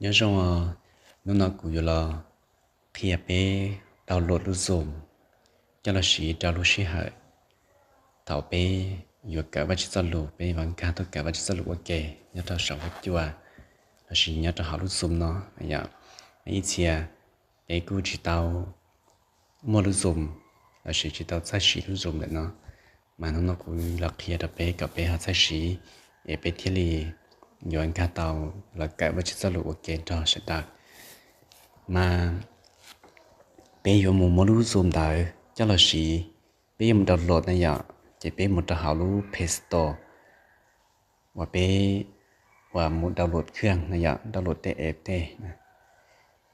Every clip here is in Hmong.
Nyob zoo, hnub no kuv yuav los qhia peb download lub Zoom coj los siv rau lub sij hawm thaum peb yuav kawm Vajtswv txoj lus, peb yuav nkag tuaj kawm Vajtswv txoj lus ua ke nyob rau saum huab cua lossis nyob rau hauv lub Zoom no. Yog ib txhia peb kuj tsis tau muaj lub Zoom lossis tsis tau txawj siv lub Zoom ntawm no, mas hnub no kuv los qhia rau peb kom peb ho txawj siv es peb thiaj li yuav nkag tau los kawm Vajtswv txoj lus ua ke nrog sawv daws. Mas peb yuav mus muab lub Zoom ntawd coj los siv, peb yuav mus download na yom, ces peb mus rau hauv lub Play Store uas peb uas mus download khaj na yom, download tej app tej.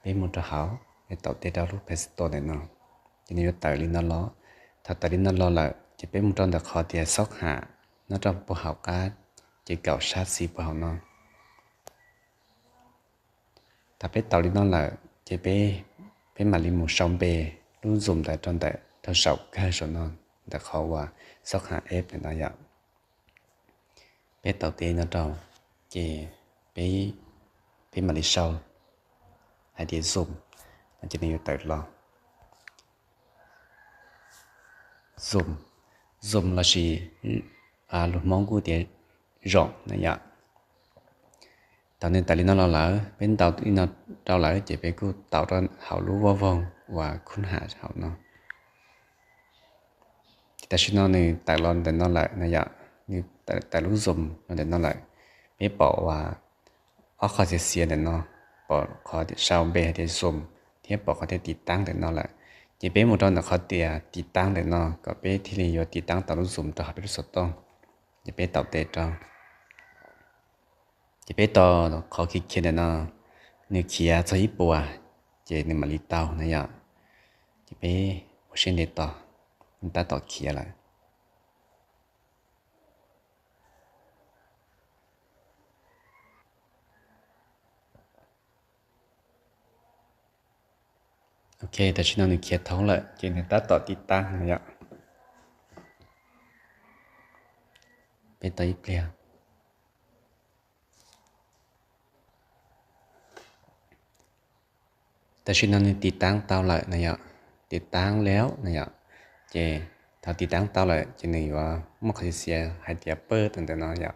Peb mus rau hauv, peb taus tej rau lub Play Store ntawm no, ces nws yuav tawm li no los. Thaum tawm li no los lawm ces peb mus rau ntawm qhov tias xob ham nyob rau puag hauv qab ces kaum sab xis puag hauv no. Thaum peb taus li no lawm ces peb, peb mam li mus sau npe lub Zoom ntawd rau ntawm rau saum kawg saum no, ntawm qhov uas xob ham app ntawm no yom. Peb taus tes no rau, ces peb, peb mam li sau hais tias Zoom no ces nws yuav tawm los. Zoom, Zoom lossis lus Hmoob kuj tias Zoom na yom. Thaum nws tawm li no los lawm, peb ntaus li no rau lawm ces peb kuj taus rau hauv lub vaj voog uas khub ham hauv no. Ces tam sim no nws tawm los ntawm no lawm na yom, nws tawm lub Zoom los ntawm no lawm. Peb pom uas ob qho xiav xiav ntawm no, pom qhov sau npe hais tias Zoom thiab pom qhov tias tiv taab ntawm no lawm. Ces peb mus rau ntawm qhov tias tiv taab ntawm no kom peb thiaj li yuav tiv taab tau lub Zoom rau hauv peb lub xov tooj. Ces peb taus tes rau. Ces peb tos qhov khiav khiav ntawm no, nws khiav txog ib puas, ces nws mam li tau na yom. Ces peb ua siab ntev tos, nws tab tom khiav lawm. Ok, tam sim no nws khiav thoob lawm ces nws tab tom tiv taab na yom. Peb tos ib pliag. Tam sim no nws tiv taab tau lawm na yom, tiv taab lawm na yom. Ces thaum tiv taab tau lawm ces nws yuav muaj qhov xiav hais tias pawj rau ntawm no yom.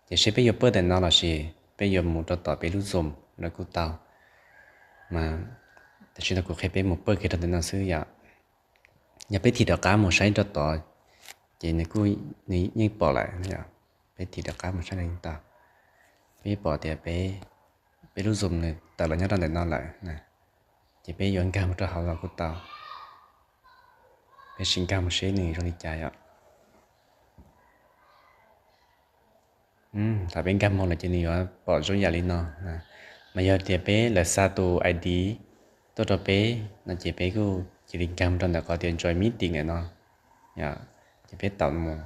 Ces seb peb yuav pawj ntawm no lossis peb yuav mus rau tom peb lub Zoom los kuj tau. Mas tam sim no kuv qhia peb mus pawj kiag rau ntawm no xwb yom. Yog peb thim rov qab mus saib rau tod, ces nws kuj, nws yeej pom lawm yom. Peb thim rov qab mus saib li tau, peb pom tias peb, peb lub Zoom nws tawm los nyob rau ntawm no lawm. Ces peb yuav nkag mus rau hauv los kuj tau. Peb sim nkag mus seb nws zoo li cas yom. Thaum peb nkag mus lawm ces nws yuav pom zoo yam li no. Mas yog tias peb, lawv xa tus I D tuaj rau peb no ces peb kuj cia li nkag mus rau ntawm qhov tias join meeting ntawm no. Ces peb taus mus,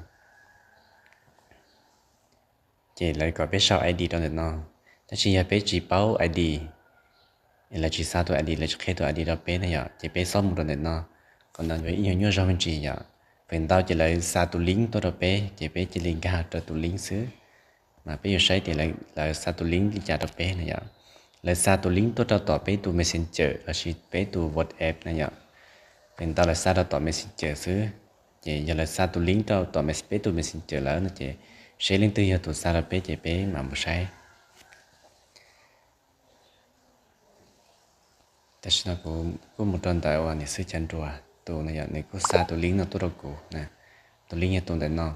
ces lawv kom peb sau I D rau ntawm no. Tab sis yog peb tsis paub I D, lawv tsis xa tus I D, lawv tsis qhia tus I D rau peb na yom, ces peb xob mus rau ntawm no. Qhov no yuav ib nyuag nyuaj zog me ntsis yom. Feem ntau ces lawv xa tus link tuaj rau peb ces peb cia li nkag rau tus link xwb. Mas peb yuav saib tias lawv xa tus link li cas rau peb na yom. Lawv xa tus link tuaj rau tom peb tus Messenger lossis peb tus WhatsApp na yom. Feem ntau lawv xa rau tom Messenger xwb. Ces yog lawv xa tus link rau tom peb tus Messenger lawm no ces seb leej twg yog tus xa rau peb ces peb mam mus saib. Tam sim no kuv kuj mus rau ntawm uas niam xwb Chav Nruas tus no yom, nws kuj xa tus link no tuaj rau kuv na. Tus link yog tus ntawm no.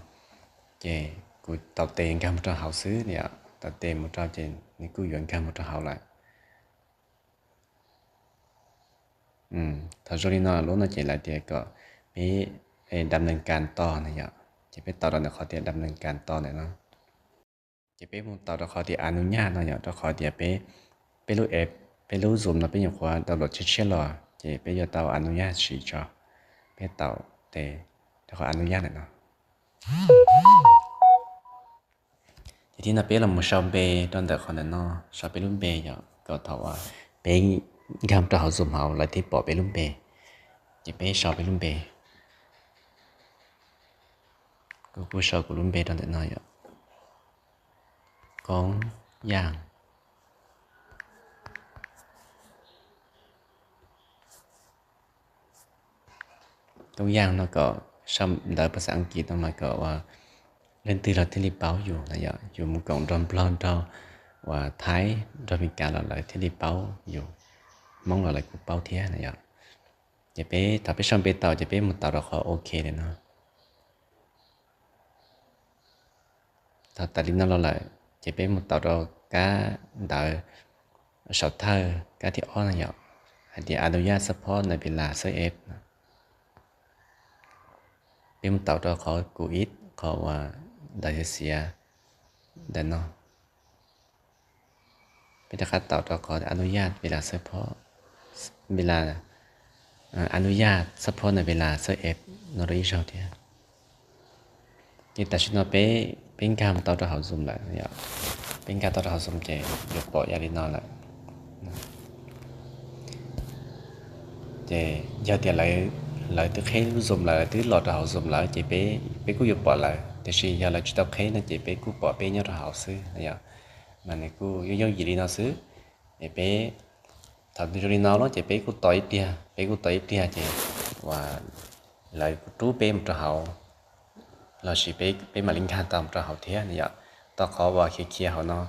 Ces kuv taus tes nkag mus rau hauv xwb yom, taus tes mus rau ces nws kuj yuav nkag mus rau hauv lawm. Thaum zoo li no lub no ces lawv tias kom peb dam nees kas tos na yom, ces peb taus rau ntawm qhov tias dam nees kas tos ntawm no. Ces peb mus taus rau qhov tias a nu nyaj no yom, rau qhov tias peb, peb lub app, peb lub Zoom no peb nyuam qhuav download tshiab tshiab los ces peb yuav tau a nu nyaj siv tso. Peb taus tes rau qhov a nu nyaj ntawm no. Ces thib no peb los mus sau npe rau ntawm qhov ntawm no, sau peb lub npe yom, kom thaum uas peb nkag rau hauv Zoom hauv lawv thiaj pom peb lub npe. Ces peb sau peb lub npe. Kuv kuj sau kuv lub npe rau ntawm no yom. Koob Yaj. tub yaj no kom sau ntawv phas xas Askiv no mas kom uas leej twg los thiaj li paub yus na yom, yus mus koom nrog Nplog nrog uas Thaib nrog Meskas los lawv thiaj li paub yus, Hmoob los lawv kuj paub thiab na yom. Ces peb thaum peb sau npe tau ces peb mus tau rau qhov OK li no. Thaum tawm li no los lawm ces peb mus tau rau kab ntawv saum thawj kab thib ob no yom, hais tias Anuyat Support Nabila Search App. Peb mus tau rau qhov kuv ib qhov uas ntawv xiav ntawm no. Peb rov qab tau rau qhov Anuyat Nabila Search App, Nabila, Anuyat Support Nabila Search App no rau ib zaug thiab. Ces tam sim no peb, peb nkag mus tau rau hauv Zoom lawm, peb nkag tau rau hauv Zoom ces yuav pom yam li no lawm. Ces yog tias lawv twb qheb lub Zoom lawm, lawv twb los rau hauv Zoom lawm ces peb, peb kuj yuav pom lawv, tiam sis yog lawv tsis tau qheb no ces peb kuj pom peb nyob rau hauv xwb yom. Mas nws kuj yooj yooj yim li no xwb. Es peb, thaum nws zoo li no lawm ces peb kuj tos ib pliag, peb kuj tos ib pliag ces uas lawv kuj rub peb mus rau hauv, lossis peb, peb mam li nkag tau mus rau hauv thiab yom. Tau qhov uas khiav khiav hauv no,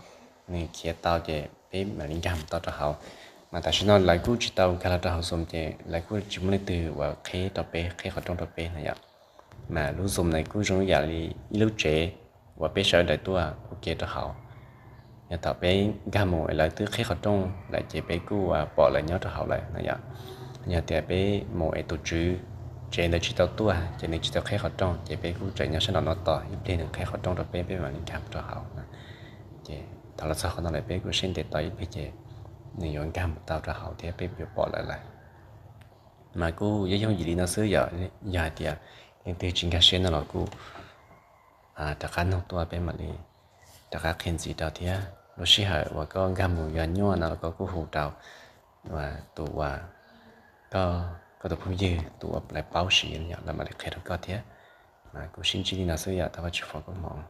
nws khiav tau ces peb mam li nkag mus tau rau hauv. Mas tam sim no lawv kuj tsis tau nkag los rau hauv Zoom ces lawv kuj tsis muaj leej twg uas qheb rau peb, qheb qhov rooj rau peb na yom. Mas lub Zoom no kuj zoo yam li ib lub tsev uas peb sawv daws tuaj ua ke rau hauv. Yog thaum peb nkag mus lawv twb qheb qhov rooj lawm ces peb kuj pom lawv nyob rau hauv lawm no yom. Yog tias peb mus es tus tswv tsev ntawd tsis tau tuaj ces nws tsis tau qheb qhov rooj ces peb kuj tseem nyob sab nraum no tos ib pliag nws qheb qhov rooj rau peb, peb mam li nkag mus rau hauv. Ces thaum los txog qhov no lawm peb kuj sib ntes tos ib pliag ces nws yuav nkag mus tau rau hauv thiab peb yuav pom lawv lawm. Mas kuj yooj yooj yim li no xwb yom. Yog hais tias leej twg tsis nkag siab no los kuj rov qab nug tuaj peb mam li rov qab qhia ntxiv rau thiab. Lub sij hawm uas koj nkag mus yog nyuaj no los koj kuj hu rau tus uas koj, koj tus phooj ywg tus uas lawv paub siv lawm mam li qhia rau koj thiab. Mas kuv sib ntsib li no xwb yom, thov Vajtswv foom koob hmoov.